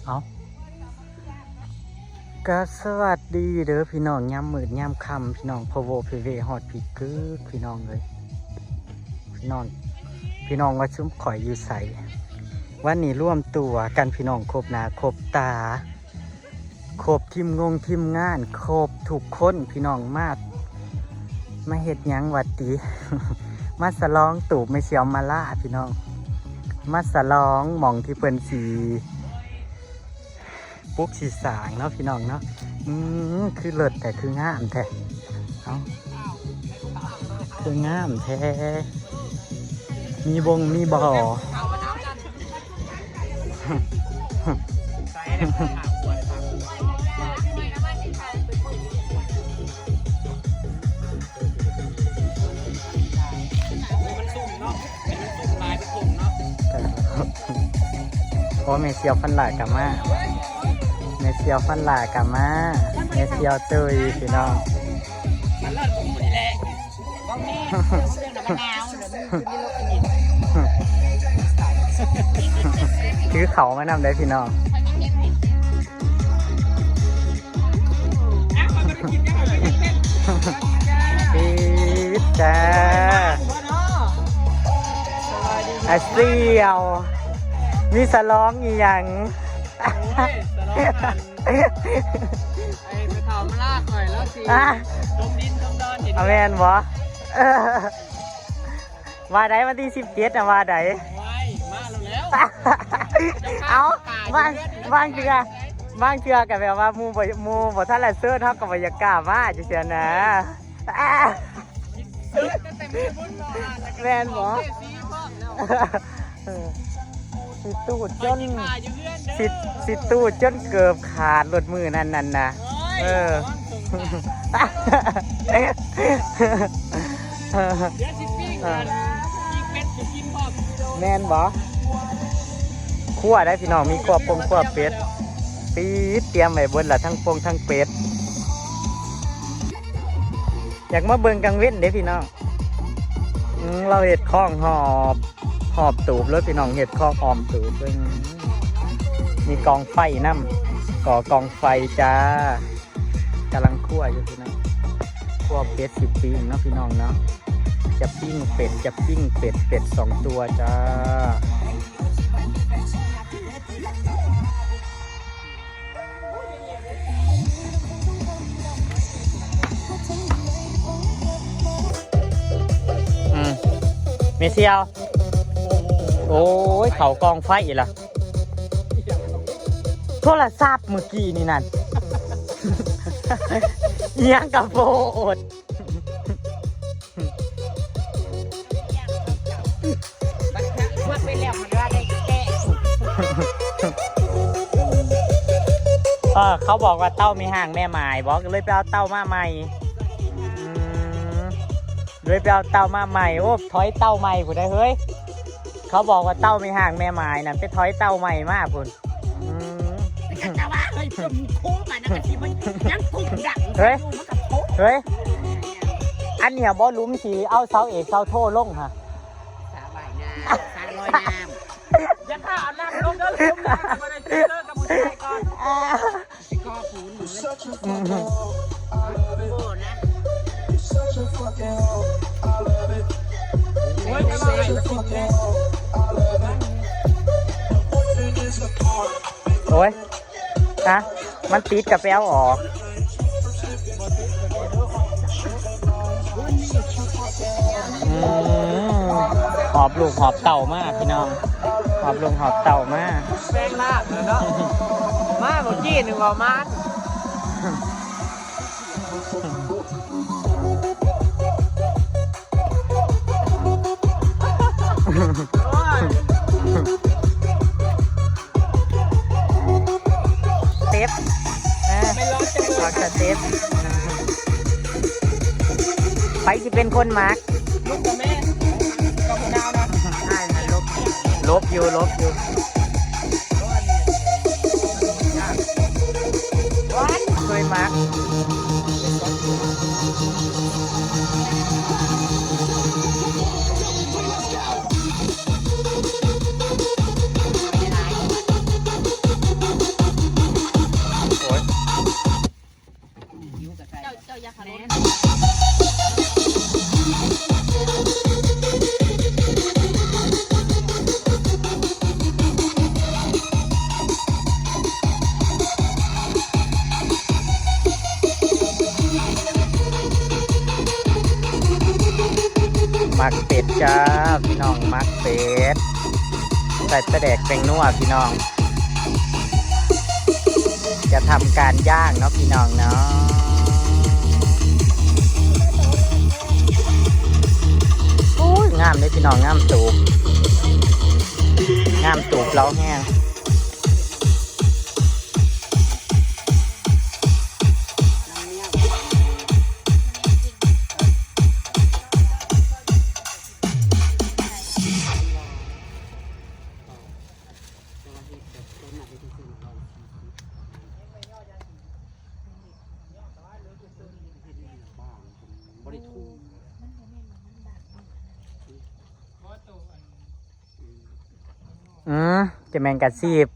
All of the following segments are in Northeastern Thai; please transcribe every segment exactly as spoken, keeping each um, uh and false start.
เอา ก็สวัสดีเด้อพี่น้อง ยามมืดยามค่ำ พี่น้อง พะโวเพเว ฮอดพีกึก พี่น้องเอ้ย พี่น้อง พี่น้องว่าซุมข่อยอยู่ไส วันนี้รวมตัวกันพี่น้อง ครบหน้าครบตา ครบทีมงงทีมงาน ครบทุกคนพี่น้อง มา มาเฮ็ดหยังหวัดดี มาสลองตูบแม่เสี่ยวมาล่าพี่น้อง มาสลองหม่องที่เพิ่นสิปลุกสิสร้างเนาะพี่น้องเนาะ อืม คือเลิศแท้ คืองามแท้ เอ้า คืองามแท้ มีบงมีบ่อ มันซุ่มเนาะ มันซุ่มลายเป็นกลุ่มเนาะ พ่อแม่เสี่ยวฟันหลายกลับมา แม่เสี่ยวฟันหลายกลับมา แม่เสี่ยวเตยพี่น้อง มันเลิศกว่าหมู่นี่แหละ ถือเขามานำได้พี่น้อง ปี๊ดจ้า ไอ้เสี่ยว มีสลองอีหยัง โอ้ย สลองกัน ไอ้ไปเผามาลากหน่อยแล้วสิ อ่ะ ดมดินดมดอนเห็น เอาแม่นบ่ เออ ว่าใด๋ วันที่สิบเจ็ดน่ะ ว่าใด๋ โอ้ย มาแล้วแล้ว เอ้า บาง บางเทื่อ บางเทื่อก็แบบว่าหมู่บ่ หมู่บ่ทันละเชิญ เฮาก็บ่อยากกล้ามาจังซี้นะ อ่า ตั้งแต่มื้อบุญบ่อ่านแล้วก็ แม่นบ่ เอฟซีพร้อมแล้ว เออ สิตูดจน ข้อยกินข้าวอยู่เฮือนเด้อ สิ สิตูดจนเกือบขาดโลดมื้อนั้นนั่นนะ โอ้ย เออ ระวังตกปาก เดี๋ยวสิปิ้ง อ่า ปิ้งเป็ดสิกินพร้อม แม่นบ่ ครัวได้พี่น้อง มีครัวปงครัวเป็ด ปี๊ด เตรียมไว้เบิดละ ทั้งปงทั้งเป็ด อยากมาเบิ่งกลางเว็นเด้พี่น้อง อืม เราเฮ็ดคองหอบ หอบตูบเลยพี่น้อง เฮ็ดคองอ้อมตูบเบิ่ง มีกองไฟนำ ก่อกองไฟจ้า กำลังคั่วอยู่พี่น้อง คั่วเป็ดสิปิ้งเนาะพี่น้องเนาะ จะปิ้งเป็ด จะปิ้งเป็ด เป็ดสองตัวจ้า อืม แม่เสี่ยว โอ้ย เขากองไฟอีกละ โทรศัพท์เมื่อกี้นี่นั่น อิหยังกะโพด ว่าไปแล้วมันว่าได้แก้ เออ เขาบอกว่าเต้ามีห่างแม่หมาย บอกเลยไปเอาเต้ามาใหม่ อืม เลยไปเอาเต้ามาใหม่ โอ้ ถอยเต้าใหม่พุ้นได้เฮ้ย เขาบอกว่าเต้ามีห่างแม่หมายนั่น ไปถอยเต้าใหม่มาพุ้น อืม แต่ก็จะว่าเฮ้ย เพิ่นโค้งมานะกะสิมันยังกลุ่มดัง เฮ้ย อยู่มันก็โค้ง เฮ้ย อันเนี้ยบ่หลุมสิเอาเสาเอกเสาโทลงฮะ สระว่ายน้ำ สระลอยน้ำ อย่าพาเอาน้ำลงเด้อ ลงน้ำบ่ได้เจอกับผู้ชายก่อน อ่า สิก่อปูนหมดเลย อืม โอ้นะ โอ้ย ไม่ไหวแล้ว โอ้ย ฮะ มันติดกะไปเอาออก อืม หอบลูกหอบเต้ามาพี่น้อง หอบลูกหอบเต้ามา แปลงร่างแล้วเนาะ มาเมื่อกี้นึกว่ามัน เต็ป เออ ไม่ร้อนจังเลย ผักสเต็ป ไผสิเป็นคนมัก ลูกกับแม่ กับดาวนะ อ้ายมันลบ ลบอยู่ ลบอยู่ เคยมัก เ จ้า พี่น้องมักเป็ด ใส่ปลาแดกแป้งนัวพี่น้อง จะทำการย่างเนาะพี่น้องเนาะ โอ้ย งามเลยพี่น้อง งามตูบ งามตูบเราแห้ง อืม จะแมงกะซีบ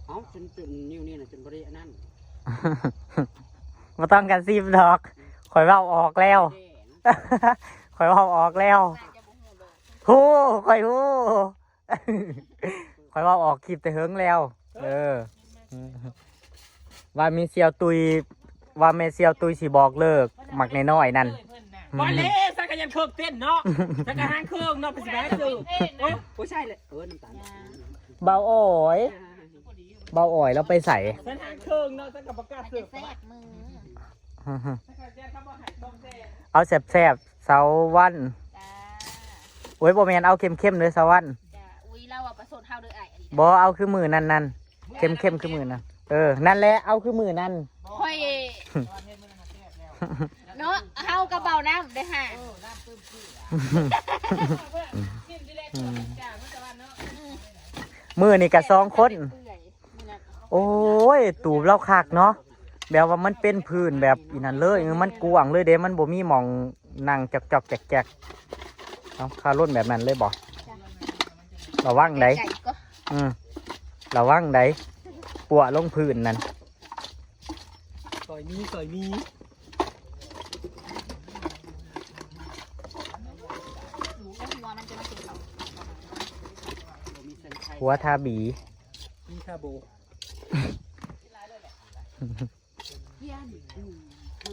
เอ้า จน จนนิ้วนี่นะ จนบ่ได้อันนั้น บ่ต้องกะซีบดอก ข่อยเว้าออกแล้ว แด่นะ ข่อยเว้าออกแล้ว ฮู้ ข่อยฮู้ ข่อยเว้าออกคลิปแต่เฮิงแล้ว เออ ว่ามีเสี่ยวตุย ว่าแม่เสี่ยวตุยสิบอกเลิก มักน้อยๆนั่น บ่เลย สักกะยันเคิกเต้นเนาะ สักกะหางเคิกเนาะ ไปสิไปสืบ โอ้ย โอ้ย ใช่เลย เออ น้ำตาล เบาโอ๋ย เบาโอ๋ย เราไปใส่ สันหางเคิกเนาะ สักกะประกาศสืบ แซ่บมือ เอาแซ่บๆ เสาร์วัน จ้า โอ้ย บ่แม่น เอาเข้มๆเลยเสาร์วัน จ้า อุ้ย เราอะประสดเฮาเด้ออ้าย อันนี้นะ บ่ เอาคือมื้อนั้นนั่น เข้มๆคือมื้อนั้น เออ นั่นแหละ เอาคือมื้อนั้น ข่อย เนาะ เฮากับเบาน้ำเด้อห่า มื้อนี้ก็สองคน โอ้ย ตูบเราคักเนาะ แบบว่ามันเป็นพื้นแบบอีนั้นเลย เออ มันกว้างเลยเด้ มันบ่มีหม่องนั่งจอกๆแจกๆ เอาคาร่นแบบนั้นเลยบ่ ระวังได๋ ไก่ก็ อืม ระวังได๋ ปัวลงพื้นนั่น ซอยมี ซอยมี หัวทาบี มีทาโบ เพี้ยนอยู่ข้า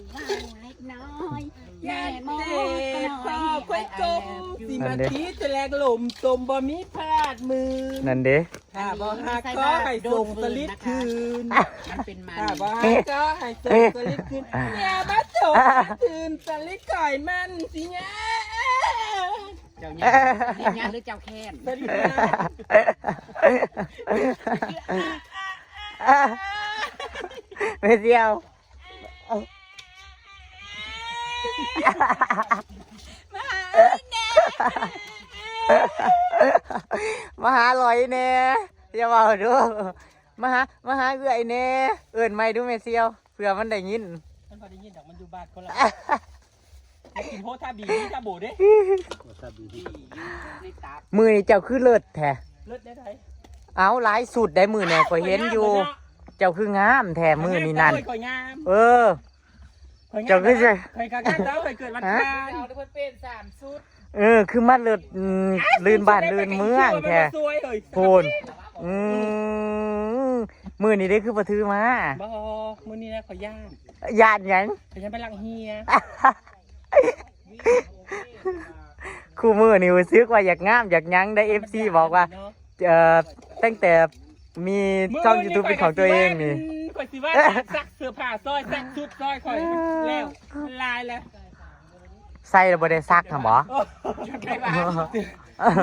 งล่างเล็กน้อย แม่มดก็น้อย สิมาตีแตกลมตมบ่มีพลาดมือ นั่นเด้ ถ้าบ่ฮักก็ให้ส่งสลิดคืน มันเป็นมัน ถ้าบ่ฮักก็ให้ส่งสลิดคืน อย่ามาส่งคืนสลิดก่อยมันสิเนี่ย เจ้าเนี่ย สลิดเนี่ยหรือเจ้าแค้น สลิดเนี่ย แม่เสี่ยว มาหาแน่ มาหาลอยแน่ อย่าเว้าดู มาหา มาหาเอื้อยแน่ เอิ้นใหม่ดูแม่เสี่ยว เผื่อมันได้ยิน มันบ่ได้ยินดอก มันอยู่บ้านคนละ อยากกินโฮทาบี มีทาโบเด้ มื้อนี้เจ้าคือเลิศแท้ เลิศได้ได๋ เอาหลายสุดได้มื้อนี้ ข่อยเห็นอยู่ เจ้าคืองามแท้มื้อนี้นั่น ข่อยงาม เออ ข่อยงาม เจ้าคือสิ ข่อยกะงามแล้ว ข่อยเกิดวันอังคาร ฮะ เจ้าเพิ่นเป็นสามชุด เออ คือมาเลิศ อืม ลื่นบ้านลื่นเมืองแท้ สวยเฮ้ย โพน อืม มื้อนี้เด้คือบ่ถือมา บ่ มื้อนี้นะข่อยย่าน ย่านหยัง ข่อยย่านไปล้างเฮีย คู่มื้อนี่รู้สึกว่าอยากงามอยากหยังได้ เอฟซี บอกว่า เนาะ เอ่อ ตั้งแต่มีช่อง YouTube เป็นของตัวเองนี่ ข่อยสิว่าซักเสื้อผ้าซอย ซักชุดซอยข่อยแล้ว ลายแล้ว ใส่แล้วบ่ได้ซักหั่นบ่ โอ้ ใครว่า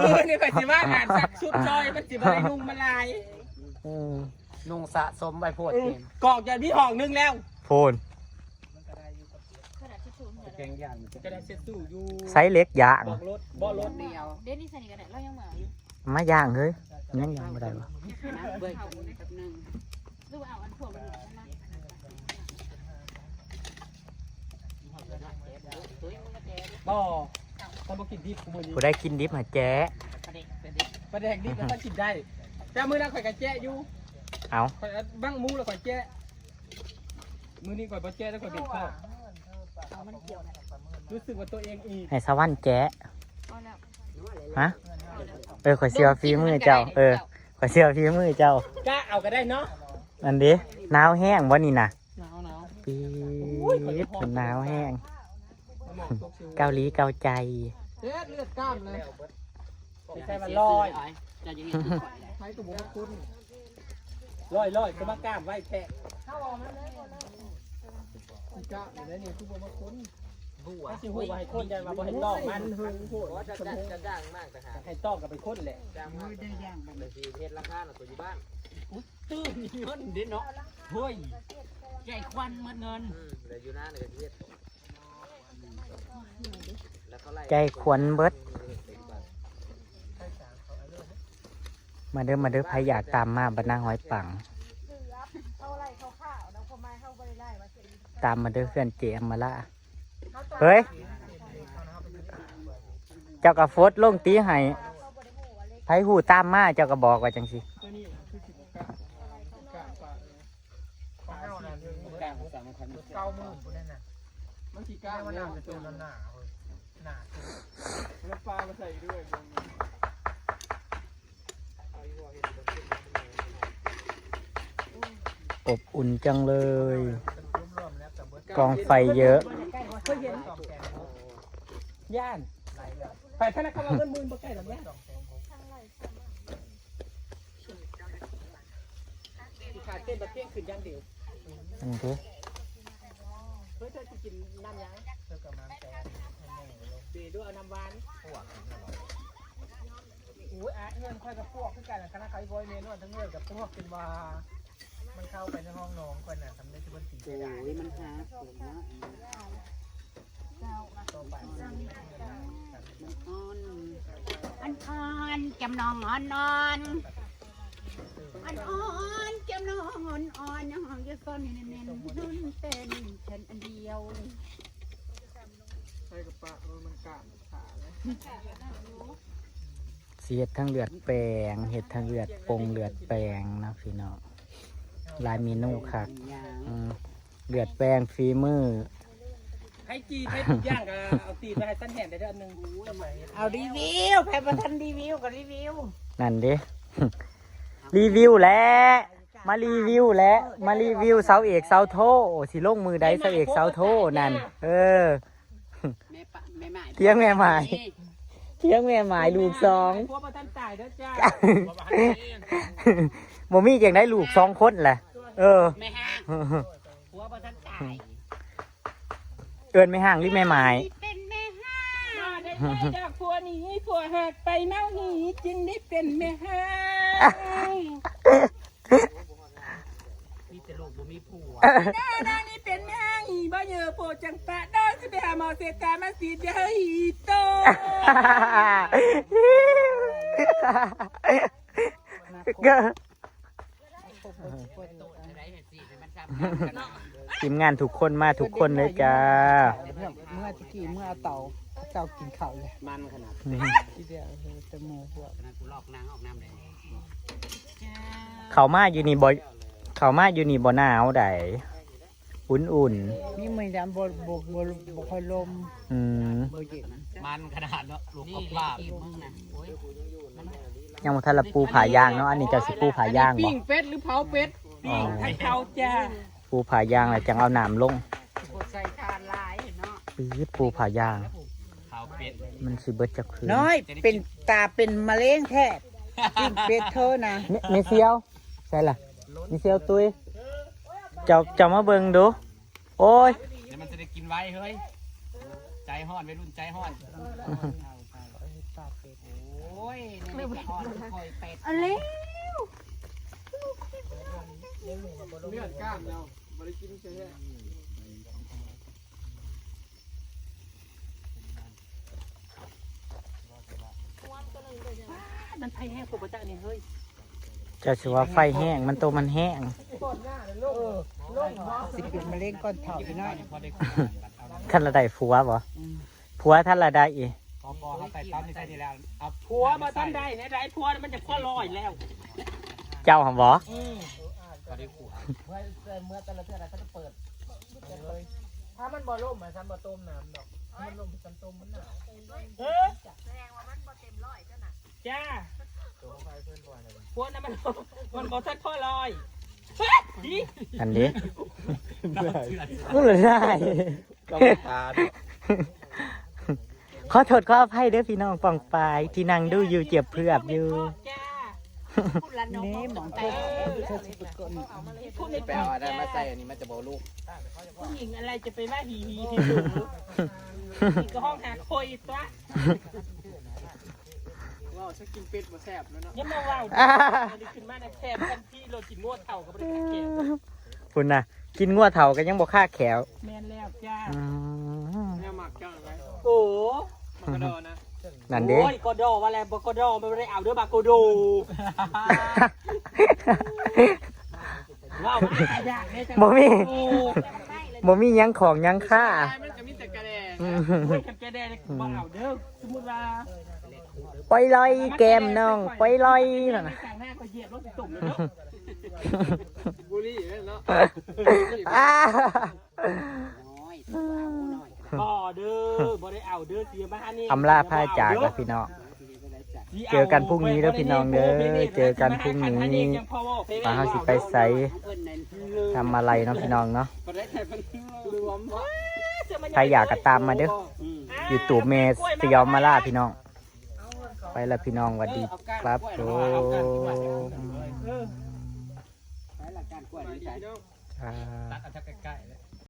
มื้อนี้ข่อยสิว่าอ่านซักชุดซอย มันสิบ่ได้นุ่งมาลาย อืม นุ่งสะสมไว้โพด เออ นี่ กอกจะมีห้องนึงแล้ว โพน แกงย่างมันจะ กระดาษเช็ดตู้อยู่ ใส่เหล็กย่าง เบาะรถ เบาะรถเดียว เดนนี่สนิทกันเนี่ย เรายังมาอยู่ มาย่างเฮ้ย ยังย่างบ่ได้วะ นะเบิ่งแป๊บนึง หรือว่าเอาอันพวกนี้มา บ่ ถ้าบ่กินดิบกูมื้อนี้ ผู้ใดกินดิบหาแจ๊ะ ปลาแดกดิบแล้วก็กินได้ แต่มื้อนั้นข่อยก็แจ๊ะอยู่ เอา ข่อยเอาบั้งหมูแล้วข่อยแจ๊ะ มื้อนี้ข่อยบ่แจ๊ะแล้วข่อยเป็นข้อ เอามันเกี่ยวนะ รู้สึกว่าตัวเองอีก ให้สวรรค์แจ๊ะ เอาแล้ว ฮะ เออ ข่อยเชื่อฝีมือเจ้า เออ ข่อยเชื่อฝีมือเจ้า กะเอาก็ได้เนาะ อันเด้ หนาวแฮงบ่นี่น่ะ หนาวหนาว ปี๊ด โอ้ย ข่อยก็ฮ้อน หนาวแฮง เกาหลีเกาใจ เฮ็ดเลือดกล้ามเลย ไม่ใช่ว่าลอย เจ้าจะเห็น ไผก็บ่มาค้น ลอยลอยก็มากล้ามไว้แท้ สิกะอยู่ได้นี่คือบ่มาค้น บัว ถ้าสิฮู้ว่าให้คนใหญ่มาบ่ให้ตอกมัน มันเฮิงโพด ว่าจะจะจะจ้างมากแต่หา ให้ตอกกับไปคนแหละ จ้างมากแต่หา เออ ได้ย่างมัน แต่สิเฮ็ดราคาน่ะตัวอยู่บ้าน ตื่นเงินเด้เนาะ เฮ้ย ใหญ่ควันหมดเงิน อืม แต่อยู่หน้านี่ก็สิเฮ็ด ใจขวัญเบิด มาเด้อ มาเด้อ ไผอยากตามมาบ้านนาหอยปัง ตามมาเด้อ เพื่อนเจมมาละ เฮ้ย เจ้ากะโฟดลงตีให้ ไผฮู้ตามมา เจ้ากะบอกว่าจังซี่ ของเฮานั่น กลางสามพัน เก้าหมื่นพุ้นนั่นน่ะ มันสิกล้า เรียกว่าหน้าเป็นตัวหนาๆเว้ย หนา แล้วปลามาใส่ด้วย อบอุ่นจังเลย กองไฟเยอะ ย่าน ไปธนาคารเอาเงินหมื่นบ่ใกล้ดอกย่าน ขาดเต้นแบบเที่ยงคืนอย่างเดียว อันนี้ เฮ้ย เธอสิกินน้ำหยัง เธอก็มาแต่ เดี๋ยวดูเอาน้ำหวาน โอ้ย อาร์ตเฮือนข้อยกับพวกคือกัน คณะเขาอีบอยเมนอนทั้งเฮือนกับพวกเป็นว่า มันเข้าไปในห้องนอนข้อยน่ะ ทำได้ที่บนสี โอ้ย มันหาผมเนาะ มันอ่อน มันอ่อน จำนองอ่อนอ่อน อ่อนอ่อน จำนองอ่อนอ่อน ยังหอมจะซ่อนอยู่ในเน้นนุ่นเต้นฉันอันเดียว ใส่กระปะ เออ มันกล้ามขาเลย สิเฮ็ดทั้งเลือดแปลง เฮ็ดทั้งเลือดปงเลือดแปลงนะพี่น้อง หลายเมนูคัก อืม เลือดแปลงฝีมือ ให้จีบให้ทุกอย่างก็เอาตีนไปให้สั้นแหนได้เดือนหนึ่ง เอารีวิว ใครบ่ทันรีวิวก็รีวิว นั่นเด้ รีวิวแหละ มารีวิวแหละ มารีวิวเสาเอกเสาโท สิลงมือใดเสาเอกเสาโทนั่น เออ แม่ปะ แม่หมาย เถียงแม่หมาย นี่ เถียงแม่หมายลูกสอง ผัวบ่ทันตายเด้อจ้า บ่มีจังได๋ลูกสองคนแหละ เออ แม่ห้าง ผัวบ่ทันตาย เอิ้นแม่ห้างหรือแม่หมาย เป็นแม่ห้าง มาได้ได้จากผัวหนีผัวหักไปเมาหนีจึงได้เป็นแม่ห้าง มีแต่ลูกบ่มีผัว หน้าหน้านี่เป็นแม่ห้างหีบ่เยอะโพจังปะดอยสิไปหาหมอเศรษฐามาสีดยาให้หีโต ก็ ทีมงานทุกคนมาทุกคนเลยจ้า เมื่อตะกี้เมื่อเอาเตา เตากินข้าวเลย มันขนาด ทีเดียวเออแต่หมู่พวก ขนาดกูลอกนางออกน้ำเลย เข้ามาอยู่นี่บ่ เข้ามาอยู่นี่บ่หนาวใด๋ อุ่นๆ มีมื้อนี้บ่ บ่ บ่ บ่ค่อยลม อืม บ่เย็น มันขนาดเนาะ ลูกกบลาบ ยังบ่ทันละปูผายางเนาะ อันนี้เจ้าสิปูผายางบ่ ปิ้งเป็ดหรือเผาเป็ด ปิ้งให้เขาจ้า ปูผายางแล้วจังเอาน้ำลง ใส่ทานหลายเนาะ ปี๊ด ปูผายาง เผาเป็ด มันสิเบิดจักคืน น้อย เป็นตาเป็นมะเร็งแท้ ปิ้งเป็ดเธอนะ เม เมเซียว ใส่ล่ะ เมเซียวตุ้ย เจ้า เจ้ามาเบิ่งดู โอ้ย เดี๋ยวมันจะได้กินไว้เฮ้ย ใจฮ้อน วัยรุ่นใจฮ้อน โอ้ย นี่มันจะอ่อนคอยเป็ด อะไร เลือดกล้ามเราบ่ได้กินเสียแท้ มันไผแห้งกว่าบ่จักนี่เฮ้ย เจ้าสิว่าไฟแห้ง มันโตมันแห้ง สิเป็นมะเร็งก้อนเฒ่าพี่น้อง คันละได้ผัวบ่ อืม ผัวทันละได้อีก พอพอเขาใส่ปั๊บนี่ใส่นี่แล้ว เอาผัวมาทันได้เนี่ยได้ผัวมันจะพ่อลอยแล้ว เจ้าหั่นบ่ อืม ก็ได้ผัว เมื่อ เมื่อแต่ละเทื่อนะเขาจะเปิด ถ้ามันบ่ล่มอะฉันบ่ต้มน้ำดอก ถ้ามันล่มฉันต้มมันหนาว เออ แสดงว่ามันบ่เต็มร้อยจ้ะน่ะ จ้า ตัวของใครเพื่อนก่อนเลย ผัวน่ะมัน มันบ่ทันพ่อลอย อันนี้ ก็เลยได้ ก็ไม่ทาน ขอโทษขออภัยเด้อพี่น้องปองปายที่นั่งดูอยู่เจ็บเพื่อบอยู่ จ้าคุณละน้อง นี่หมองเธอเธอสิไปกด พูดใน ไปเอาอันนั้นมาใส่อันนี้มันจะบ่ลูก ผู้หญิงอะไรจะไปว่าหีหีที่สูงนี่ก็ห้องหาโคยตัว ว้าวฉันกินเป็ดมาแซ่บแล้วเนาะ ยังมาเว้าอันนี้ขึ้นมาในแคบกันที่โลจินงวดเท่ากับเรื่องแคบ คุณนะกินงัวเถาก็ยังบ่ค่าแขว แมนแล้วจ้า อืม เนี่ยหมักจังเลย โอ้ หมักกระดอนะ นั่นเด้ โอ้ยกอดอว่าอะไรบอกกอดอไม่ได้เอาเด้อบาโกโดว้าวอยากได้จัง บ่มี โอ้ บ่มีหยังของหยังค่า มันจะมีแต่กระแดง อืม โอ้ยกันแกแดงบ่เอาเด้อสมมติว่า ปล่อยลอยแก้มน้องปล่อยลอยนั่นนะ กลางหน้าก็เหยียบรถตุ่มเลยเนาะ บุหรี่เนาะ อ้า บ่เด้อบ่ได้เอาเด้อเสียมานี่ อำลาพาจากแล้วพี่น้อง เจอกันพรุ่งนี้เด้อพี่น้องเด้อ เจอกันพรุ่งนี้ ว่าเฮาสิไปไส ทำอะไรเนาะพี่น้องเนาะ รวมว่า ใครอยากก็ตามมาเด้อ YouTube แม่สยองมาล่าพี่น้อง ไปแล้วพี่น้องสวัสดีครับผมครับ ตัดเอาจากใกล้ๆเลย